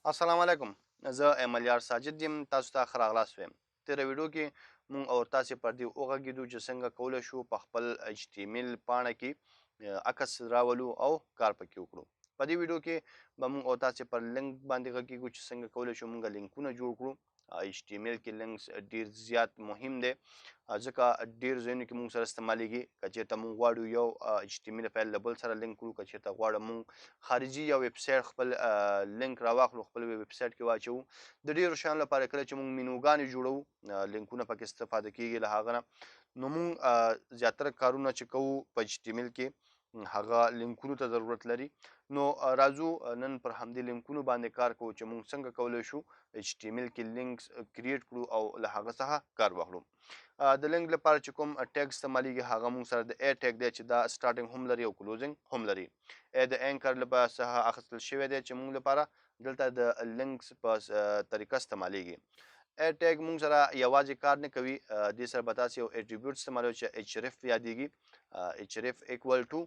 السلام علیکم، زه ایمل یار ساجد یم، تاسو ته ښه راغلاست وایم. تېره ویډیو کې مونږ او تاسې پر دې وغږېدو چې څنګه کولی شو په خپل HTML پاڼه کې عکس راولو او کار پکې وکړو. په دې ویډیو کې به مونږ او تاسې پر لینک باندې غږېږو چې څنګه کولی شو مونږ لینکونه جوړ کړو. HTML کې لینکس ډیر زیات مهم دی، ځکه ډیر ځایونو کې مونږ سره استعمالیږي. که چېرته مونږ غواړو یو HTML فایل له بل سره لینک کړو، که چېرته غواړو مونږ خارجي یو ویب سایټ خپل لینک راواخلو، خپل ویب سایټ کې واچوو، د ډیرو شیانو لپاره کله چې مونږ مینوګانې جوړوو لینکونه پکې استفاده کیږي له هغه نه. نو مونږ زیاتره کارونه چې کوو په HTML کې هغه لینکونو ته ضرورت لري. نو راځو نن پر همدې لینکونو باندې کار کوو چې مونږ څنګه کولی شو HTML کې لینکس کریټ کړو او له هغه څخه کار واخلو. د لینک لپاره چې کوم ټیګ استعمالیږي هغه مونږ سره د ای ټیګ دی چې دا سټارټینګ هم لري او کلوزینګ هم لري. ای د انکر لپاره څخه اخیستل شوی دی چې مونږ لپاره دلته د لینکس په طریقه استعمالیږي. ای ټیګ مونږ سره یوازې کار نه کوي، دې سره به تاسې یو اټریبیوټ استعمالوئ چې اچ رف یادېږي. اچ رف ایکوال ټو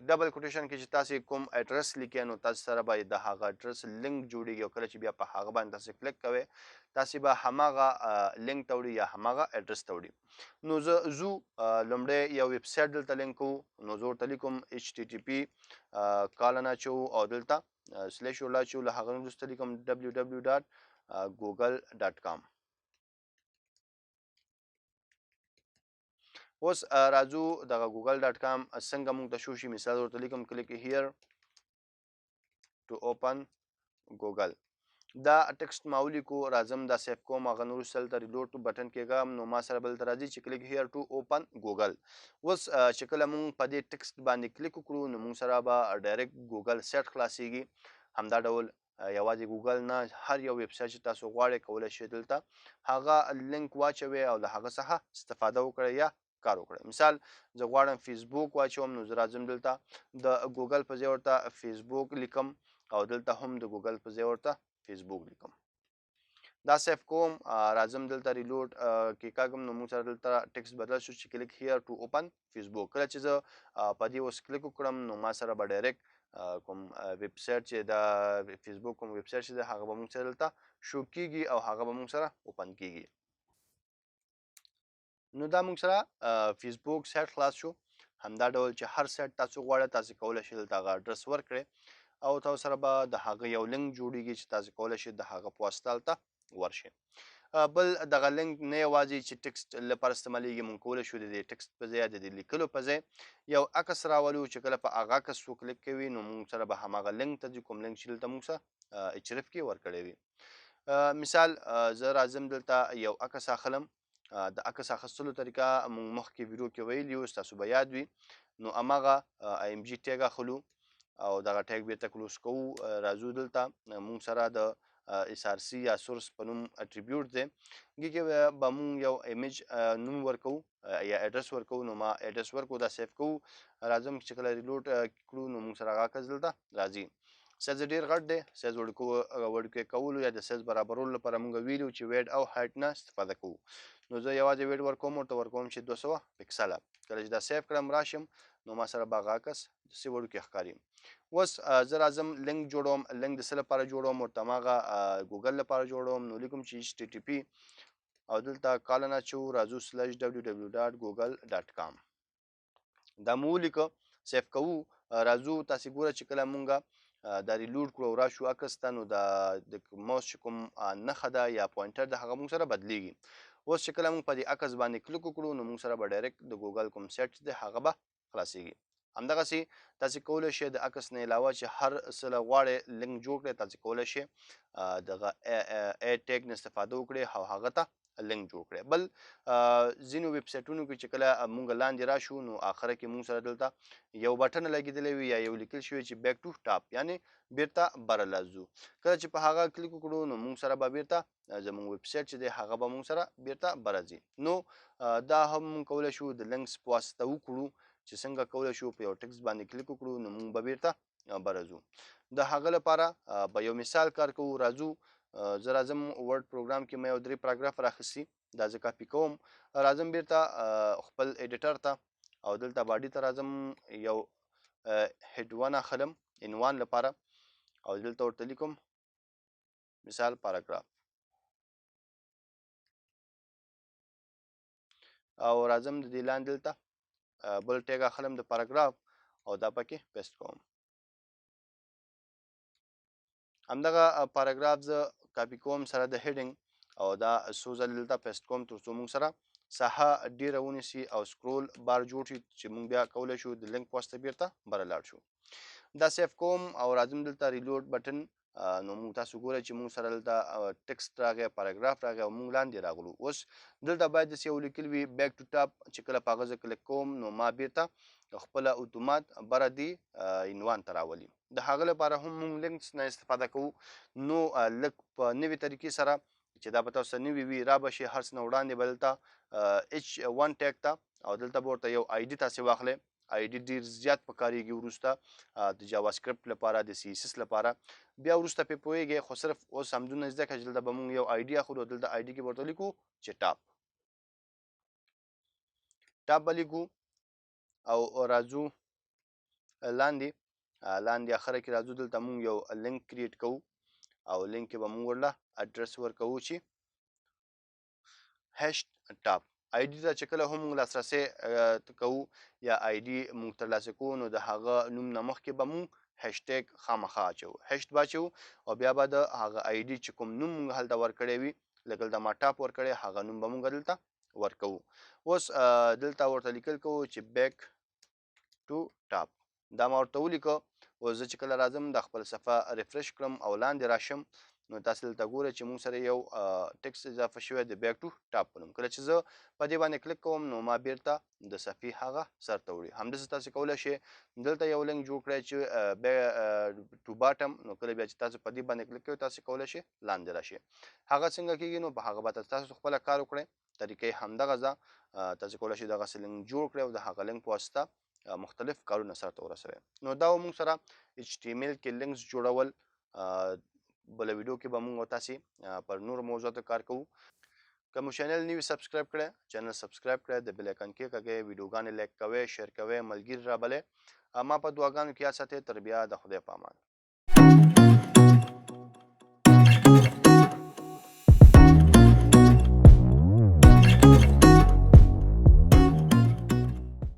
ډبل کوټیشن کې چې تاسې کوم اډرس لیکئ نو تاسې سره به د هغه اډرس لینک جوړېږي او کله چې بیا په هغه باندې تاسې کلیک کوئ تاسې به هماغه لینک ته وړي یا هماغه اډرس ته وړي. نو زه ځو لومړی یو ویب سایټ دلته لینک کوو. نو زه ورته لیکم ایچ ټي ټي پي کالن اچوو او دلته سلیش ورله اچوو، له هغه نه وروسته لیکم ډبلیو ډبلیو ډاټ ګوګل ډاټ کام. اوس راځو دغه ګوګل ډاټ کام څنګه مونږ ته شو شي. مثال ورته لیکم کلیک هیر ټو اوپن ګوګل. دا ټیکسټ ما ولیکو، راځم دا سیف کوم، هغه نه وروسته دلته ریلوډ بټن کېږم نو ما سره بل ته راځي چې کلیک هیر ټو اوپن ګوګل. اوس چې کله مونږ په دې ټیکسټ باندې کلیک وکړو نو مونږ سره به ډایرکټ ګوګل سایټ خلاصیږي. همدا ډول یوازې ګوګل نه، هر یو ویب سایټ چې تاسو غواړئ کولی شئ دلته هغه لینک واچوئ او له هغه څخه استفاده وکړئ یا کار وکړئ. مثال زه غواړم فیسبوک واچوم نو زه راځم دلته د ګوګل په ځای ورته فیسبوک لیکم او دلته هم د ګوګل په ځای ورته فیسبوک لیکم. دا سیف کوم، راځم دلته ریلوډ کېکاږم نو موږ سره دلته ټیکسټ بدل شو چې کلیک هیر ټو اوپن فیسبوک. کله چې زه په دې اوس کلیک وکړم نو ما سره به ډایرکټ کوم ویب سایټ چې دا فیسبوک کوم ویب سایټ چې ده هغه به موږ سره دلته شو کیږي او هغه به موږ سره اوپن کیږي. نو دا موږ سره فیسبوک سایټ خلاص شو. همدا ډول چې هر سایټ تاسو غواړئ تاسو کولی شئ دلته هغه اډرس ورکړئ او تاسو سره به د هغه یو لینک جوړیږي چې تاسو کولی شئ د هغه په واسطه هلته ورشئ. بل دغه لینک نه یوازې چې ټیکسټ لپاره استعمالیږي، مونږ کولی شو د دې ټیکسټ په ځای، د دې لیکلو په ځای یو عکس راولو چې کله په هغه عکس څوک کلیک کوي نو مونږ سره به هماغه لینک ته ځي، کوم لینک چې دلته مونږ سره اچ رف کې ورکړی وي. مثال زه راځم دلته یو عکس اخلم. د عکس اخیستلو طریقه مونږ مخکې ویډیو کې ویلي وو، ستاسو به یاد وي. نو هماغه آی ام جي ټیګ اخلو او دغه ټیګ بیرته کلوز کوو. راځو دلته مونږ سره د اس آر سی یا سورس په نوم اټریبیوټ دی، دې کې به مونږ یو ایمیج نوم ورکوو یا اډرس ورکوو. نو ما اډرس ورکوو، دا سیف کوو. راځم چې کله ریلوډ کړو نو مونږ سره هغه عکس دلته راځي. سایز ډېر غټ دی، سایز وړوکی کولو یا د سایز برابرولو لپاره مونږ ویلو چې ویډ او هایټ نه استفاده کوو. نو زه یوازې ویډ ورکوم، ورته ورکوم چې 200 پکسله. کله چې دا سیف کړم راشم نو ما سره به هغه عکس داسې وړوکی ښکاري. اوس زه راځم لینک جوړوم. لینک د څه لپاره جوړوم؟ ورته هماغه ګوګل لپاره جوړوم. نو لیکم چې ایچ ټي ټي پي او دلته کالن اچوو، راځو سلیش ډبلیو ډبلیو ډاټ ګوګل ډاټ کام. دا مو ولیکه، سیف کوو. راځو تاسې ګوره چې کله مونږ دا ریلوډ کړو او راشو عکس ته نو دا د ماوس چې کوم نښه ده یا پوینټر ده هغه مونږ سره بدلیږي. اوس چې کله مونږ په دې عکس باندې کلیک وکړو نو مونږ سره به ډایرکټ د ګوګل کوم سایټ دی هغه به خلاصیږي. همدغسې تاسې کولی شئ د عکس نه علاوه چې هر څه له غواړئ لینک جوړ کړئ، تاسې کولی شئ دغه ای ټیګ نه استفاده وکړئ او هغه ته لینک جوړ کړئ. بل ځینو ویب سایټونو کې چې کله مونږ لاندې راشو نو آخره کې مونږ سره دلته یو بټن لګېدلی وي یا یو لیکل شوی چې بیک ټو ټاپ، یعنې بیرته بره لاس ځو. کله چې په هغه کلیک وکړو نو مونږ سره به بیرته زمونږ ویب سایټ چې دی هغه به مونږ سره بیرته بره ځي. نو دا هم مونږ کولی شو د لینکس په واسطه وکړو چې څنګه کولی شو په یو ټیکسټ باندې کلیک وکړو نو مونږ به بیرته بره ځو. د هغه لپاره به یو مثال کار کوو. راځو زه راځم ورډ پروګرام کې ما یو 3 پاراګراف راخیستي، دا زه کاپي کوم. راځم بیرته خپل ایډیټر ته او دلته باډي ته راځم، یو هډ 1 اخلم عنوان لپاره او دلته ورته لیکم مثال پاراګراف او راځم د دې لاندې دلته بل ټیګ اخلم د پاراګراف او دا پکې پیسټ کوم. همدغه پاراګراف زه کاپي کوم سره د هیډینګ او دا څو ځلې دلته پیسټ کوم تر څو موږ سره ساحه ډیره ونیسي او سکرول بار جوړ شي چې موږ بیا کولی شو د لینک په واسطه بیرته بره لاړ شو. دا سیف کوم او راځم دلته ریلوډ بټن. نو موږ تاسو ګورئ چې موږ سره دلته ټیکسټ راغی، پاراګراف راغی او موږ لاندې راغلو. اوس دلته باید داسې یو لیکل وي بیک ټو ټاپ، چې کله په هغه زه کلیک کوم نو ما بیرته خپله اتومات بره دې عنوان ته راولي. د هغه لپاره هم موږ لینکس نه استفاده کوو. نو لږ په نوې طریقې سره چې دا به تاسو ته نوي وي را به شي. هر څه نه وړاندې به دلته اچ 1 ټیګ ته او دلته به ورته یو آی ډي تاسې واخلئ. آی ډي ډیر زیات پکارېږي وروسته د جاوا سکرپټ لپاره، د سی اس اس لپاره، بیا وروسته پرې پوهېږئ. خو صرف اوس همدونه زده کړه چې دلته به موږ یو آی ډي اخلو، دلته آی ډي کې به ورته لیکو چې ټاپ، ټاپ به لیکو او راځو لاندې، لاندې اخره کې راځو. دلته موږ یو لینک کریټ کوو او لینک کې به موږ ورله ادرس ورکوو چې هش ټاپ. آی ډي ته چې کله هم موږ لاسرسی کوو یا آی ډي موږ ترلاسه کوو نو د هغه نوم نه مخکې به موږ هشټګ خامخا اچوو، هشټ به اچوو او بیا به د هغه آی ډي چې کوم نوم موږ هلته ورکړی وي، لکه دلته ما ټاپ ورکړی، هغه نوم به موږ دلته ورکوو. اوس دلته ورته لیکل کوو چې بیک ټو ټاپ، دا ما ورته ولیکه. اوس زه چې کله راځم د خپل صفحه ریفرش کړم او لاندې راشم نو تاسو دلته ګورئ چې موږ سره یو ټیکسټ اضافه شوی د بیک ټو ټاپ په نوم. کله چې زه په دې باندې کلیک کوم نو ما بیرته د صفحې هغه سر ته وړي. همداسې تاسو کولی شئ دلته یو لینک جوړ کړئ چې ټو باټم، نو کله بیا چې تاسو په دې باندې کلیک کوئ تاسو کولی شئ لاندې راشئ. هغه څنګه کېږي نو په هغه به تاسو خپله کار وکړئ. طریقه یې همدغه ده. تاسو کولی شئ دغسې لینک جوړ کړئ او د هغه لینک په واسطه مختلف کارونه سرته ورسوئ. نو دا و موږ سره ایچ ټي ایم ایل کې لینکس جوړول. بله ویډیو کې به موږ او تاسې پر نورو موضوعاتو کار کوو. که مو چینل نوی سبسکرایب کړئ، چینل سبسکرایب کړئ، د بیل آیکن کېکاږئ، ویډیوګانې لایک کوئ، شیر کوئ، ملګري رابلئ. ما په دعاګانو کې یاد ساتئ. تر بیا د خدای په امان.